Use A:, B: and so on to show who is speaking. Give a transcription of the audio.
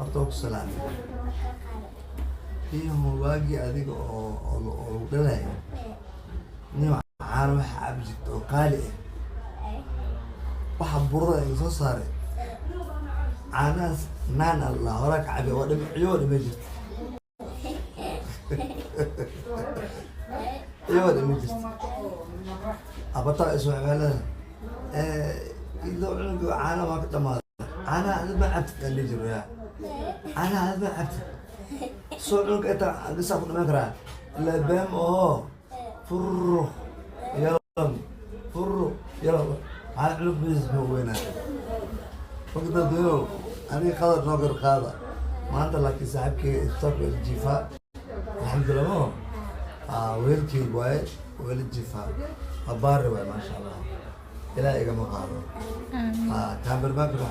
A: Horta waa ku salaamay. Iyo waagii adiga oo lagu dhalayo nin caano waxa cabi jirta oo qaali ah, waxa burada iga soo saaray caanahaas naan allah horaa ka cabi waa dhame, ciyo waa dhame jirta, ciyo waa dhame jirta. Abataa is waxay leedahay idoo cunuga caanaha waa ka dhamaaday, caanaha adid ma cabtid aan dhihi jiro, yaa caanaha adid ma cabtid, soo cunuga intaa gasaa ku dhamaan karaa ilaa beem oo furruq yalam furruq yalam, maxaa cunug miis ma weynaa. Marka dadweynow, aniga qadar noo gar qaada maanta, laakiin saaxiibkeyga isbitaalka waa jiifaa, alxamdulillah. Mo weelkeyga waaye, weela jiifaa, waa baari waaye, maasha Allah, ilaah igama qaado. Cameramanka.